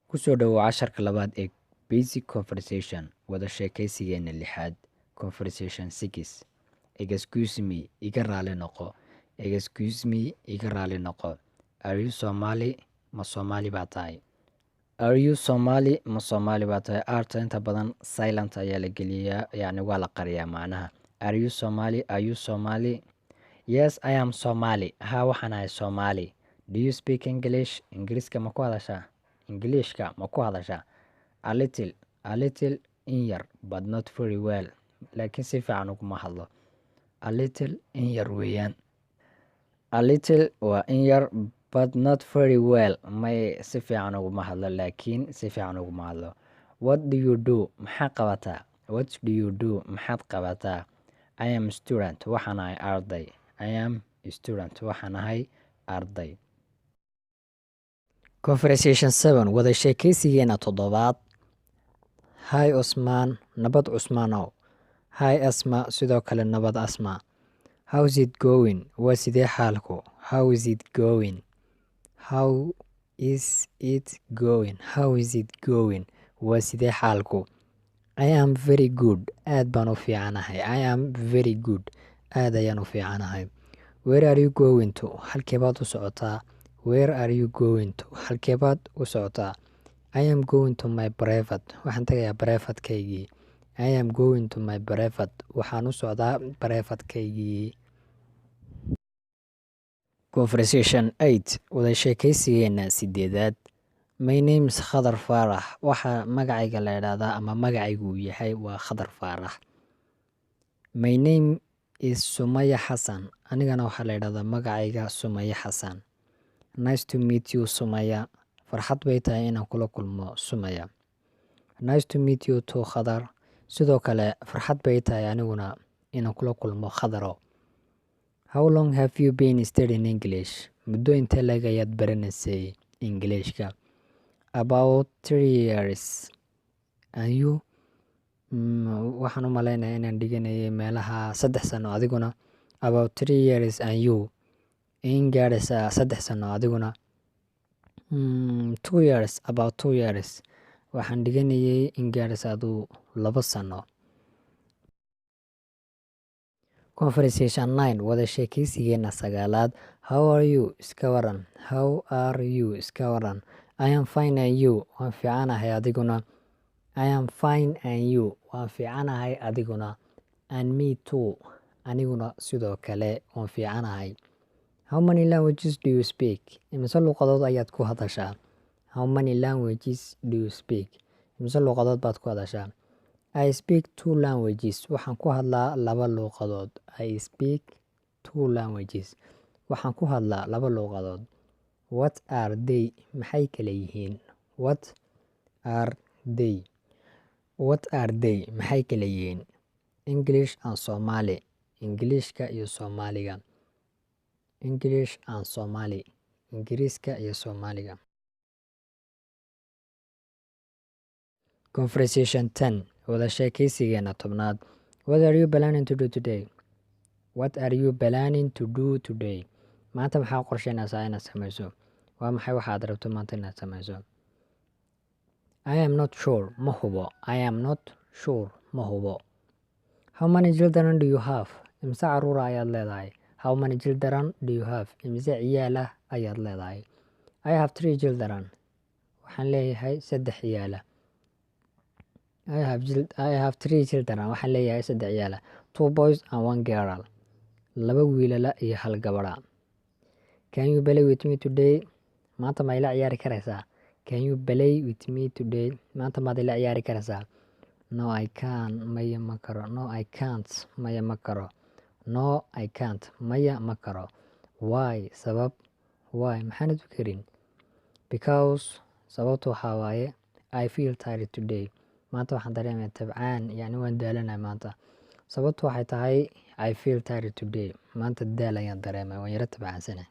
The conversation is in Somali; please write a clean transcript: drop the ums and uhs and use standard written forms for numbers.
Kusoo dhawow casharka labaad ee Basic Conversation, wada sheekaysigeena lixaad, Conversation 6. Excuse me, iga raali noqo. Excuse me, iga raali noqo. Are you Somali? Ma Soomaali baa tahay? Are you Somali? Ma Soomaali baa tahay? R-ta inta badan silent ayaa la geliyaa, yacni waa la qariyaa macnaha. Are you Somali? Are you Somali? Yes, I am Somali. Haa, waxaan ahay Somali. Do you speak English? Ingiriiska ma ku hadashaa? Ingiliishka ma ku hadashaa? A little, a little, in yar, but not very well. Laakiin si fiican uguma hadlo. A little, in yar weeyaan. A little waa in yar, but not very well. May, si fiican uguma hadlo, laakiin si fiican uguma hadlo. What do you do? Maxaad qabataa? What do you do? Maxaad qabataa? I am student. Waxaan ahay arday. I am student. Waxaan ahay arday. Conversation 7, wada sheekaysigeena toddobaad. Hi Osman, nabad Cusmaanow. Hi Asma, sidoo kale nabad Asma. How's it going? Waa sidee xaalku? How is it going? How is it going? How is it going? Waa sidee xaalku? I am very good. Aad baan u fiicanahay. I am very good. Aad ayaan u fiicanahay. Where are you going to? Halkee baad u socotaa? Where are you going to? Halkee baad u socotaa? I am going to my private. Waxaan tagayaa private-kaygii. I am going to my private. Waxaan u socdaa private-kaygii. Conversation 8, wada sheekaysigeena sideedaad. My name is Khadar Faarax. Waxaa magacayga la idhaahdaa ama magacaygu uu yahay waa Khadar Faarax. My name is Sumaya Xasan. Anigana waxaa la idhahdaa magacayga Sumaya Xasan. Nice to meet you, Sumaya. Farxad bay tahay inaan kula kulmo, Sumaya. Nice to meet you too, Khadar. Sidoo kale farxad bay tahay aniguna inaan kula kulmo, Khadarow. How long have you been studying English? Muddo intee le'eg ayaad baranaysay Englishka? About 3 years. And you? Waxaan u maleynayaa inaan dhiganayay meelaha 3 sano, adiguna? About 3 years. And you? In gaadhaysa 3 sano, adiguna? 2 years, about 2 years. Waxaan dhiganayay in gaadhaysa aduu 2 sano. Conversation 9, wada sheekaysigeena sagaalaad. How are you? Iska waran. How are you? Iska waran. I am fine, and you? Waan fiicanahay, adiguna? I am fine, and you? Waan fiicanahay, adiguna? And me too. Aniguna sidoo kale waan fiicanahay. How many languages do you speak? Immisa luqadood ayaad ku hadashaa? How many languages do you speak? Immisa luqadood baad ku hadashaa? I speak two languages. Waxaan ku hadlaa laba luqadood. I speak two languages. Waxaan ku hadlaa laba luqadood. What are they? Maxay kala yihiin? What are they? What are they? Maxay kala yihiin? English and Somali. Ingiliishka iyo Soomaaliga. English and Somali. Ingiriiska iyo Soomaaliga. Conversation 10, wada sheekaysigeena 10aad. What are you planning to do today? What are you planning to do today? Maanta maxaa qorsheynaysaa inaad sameyso? Waa maxay waxaad rabto maanta inaad sameyso? I am not sure. Ma hubo. I am not sure. Ma hubo. How many children do you have? Immisa carruur ayaad leedahay? How many children do you have? Immisa ciyaal ah ayaad leedahay? I have three children. Waxaan leeyahay saddex ciyaal ah. I have three children. Waxaan leeyahay saddex ciyaal ah. Two boys and one girl. Laba wiilala iyo hal gabadha. Can you play with me today? Maanta ma ila ciyaari karaysaa? Can you play with me today? Maanta maad ila ciyaari karaysaa? No, I can't. Maya, ma karo. No, I can't. Maya, ma karo. No, I can't. Maya, ma karo. Why? Sabab. Why? Maxaanad u karin? Because, sababtu waxaa waaye, I feel tired today. Maanta waxaan dareemayaa tabcaan, yacni waan daalanahay maanta. Sababtu waxay tahay I feel tired today. Maanta daal ayaan dareemaya, waan yara tabcaansanahay.